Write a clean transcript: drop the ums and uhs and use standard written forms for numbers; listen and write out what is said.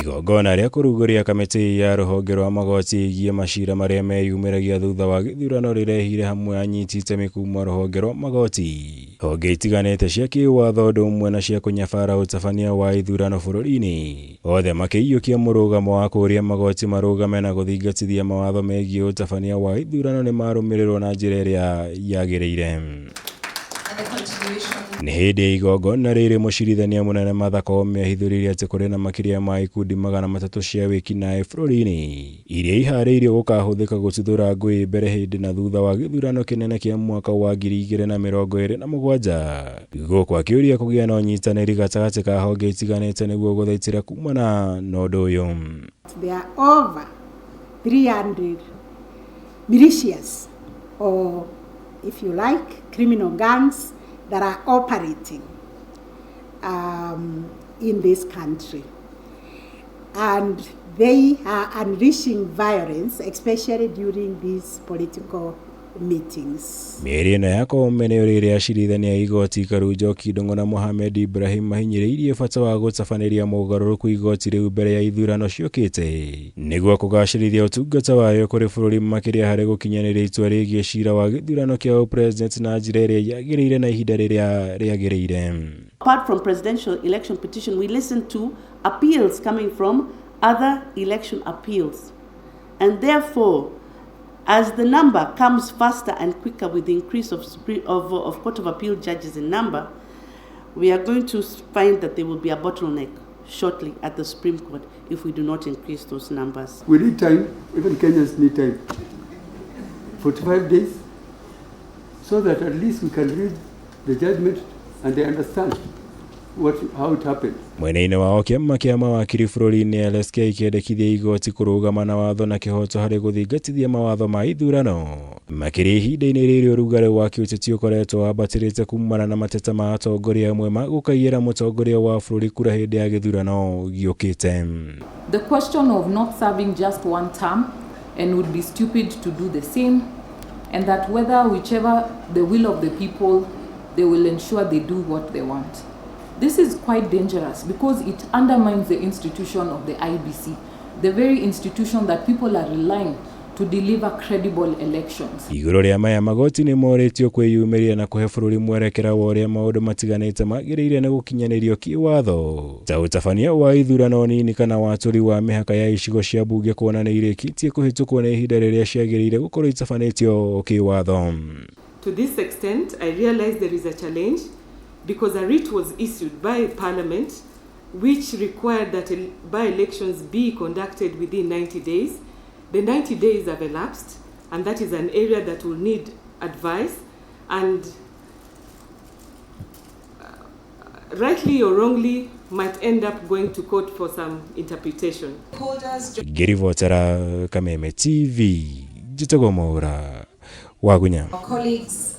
Igongona rĩa kũrugũria kamĩtĩ ya rũhonge rwa magoti ĩgiĩ macira marĩa meyumĩragia thutha wa gĩthurano rĩrehire hamwe anyiti itemi kuma rũhonge rwa magoti, honge itiganĩte cia kĩwatho ũndũ ũmwe na cia kũnyabara ũtabania wa ithurano bũrũri-inĩ, othe makĩiyũkia mũrũgamo wa kũũria magoti marũgame na gũthingatithia mawatho megiĩ ũtabania wa ithurano nĩmarũmĩrĩrwo na njĩra ĩrĩa yagĩrĩire. Nĩ hĩndĩ ya igongona rĩrĩ mũcirithania mũnene Martha Koome ahithũrĩirie atĩ kũrĩ na makĩria ma ikundi 300 cia wĩkinaĩ bũrũri-inĩ iria iharĩirio gũkahũthĩka gũtuthũra ngũĩ mbere, hĩndĩ na thutha wa gĩthurano kĩnene kĩa mwaka wa 2027, gũkũ akĩũria kũgĩa na ũnyitanĩri gatagatĩ ka honge itiganĩte nĩguo gũthaitĩra kumana na ũndũ ũyũ. There are over 300 militias, or if you like, criminal gangs that are operating in this country. And they are unleashing violence, especially during these political meetings. Mĩario ĩno ya Koome nĩyo rĩrĩa acirithania a igoti Karunjoki Ndung'u na Mohamed Ibrahim mahinyĩrĩirie bata wa gũtabanĩria mogarũrũku igoti rĩu mbere ya ithurano ciũkĩte nĩguo kũgacĩrithia ũtungata warĩo kũrĩ bũrũri, makĩria harĩ gũkinyanĩria itua rĩgiĩ cira wa gĩthurano kĩa ũpresident na njĩra ĩrĩa yagĩrĩire na ihinda rĩrĩa rĩagĩrĩire. Apart from presidential election petition, we listen to appeals coming from other election appeals. And therefore, as the number comes faster and quicker with the increase of Court of Appeal judges in number, we are going to find that there will be a bottleneck shortly at the Supreme Court if we do not increase those numbers. We need time, even Kenyans need time. 45 days, so that at least we can read the judgment and they understand how it happened. Mwena-inĩ wao, kĩama kĩa mawakiri bũrũri-inĩ LSK kĩendekithia igoti kũrũgama na watho na kĩhoto harĩ gũthingatithia mawatho ma ithurano, makĩria ihinda-inĩ rĩrĩ ũrugarĩ wa kĩũteti ũkoretwo wambatĩrĩte kumana na mateta ma atongoria amwe ma gũkaiyĩra mũtongoria wa bũrũri kura hĩndĩ ya gĩthurano gĩũkĩte. The question of not serving just one term and would be stupid to do the same, and that whether whichever the will of the people, they will ensure they do what they want. This is quite dangerous because it undermines the institution of the IEBC, the very institution that people are relying to deliver credible elections. Igũrũ rĩa maya, magoti nĩ morĩtio kwĩyumĩria na kũhe bũrũri mwerekera wa ũrĩa maũndũ matiganĩte magĩrĩire nĩ gũkinyanĩrio kĩwatho, ta ũtabania wa ithurano nini kana watũri wa mĩhaka ya icigo cia mbunge, kuona nĩ irĩkĩtie kũhĩtũkwo nĩ ihinda rĩrĩa ciagĩrĩire gũkorwo itabanĩtio kĩwatho. To this extent, I realize there is a challenge because a writ was issued by Parliament which required that by-elections be conducted within 90 days. The 90 days have elapsed, and that is an area that will need advice. And rightly or wrongly, might end up going to court for some interpretation. Ngĩribotera Kameme TV, njĩtagwo Mwaũra Wagunya. Colleagues.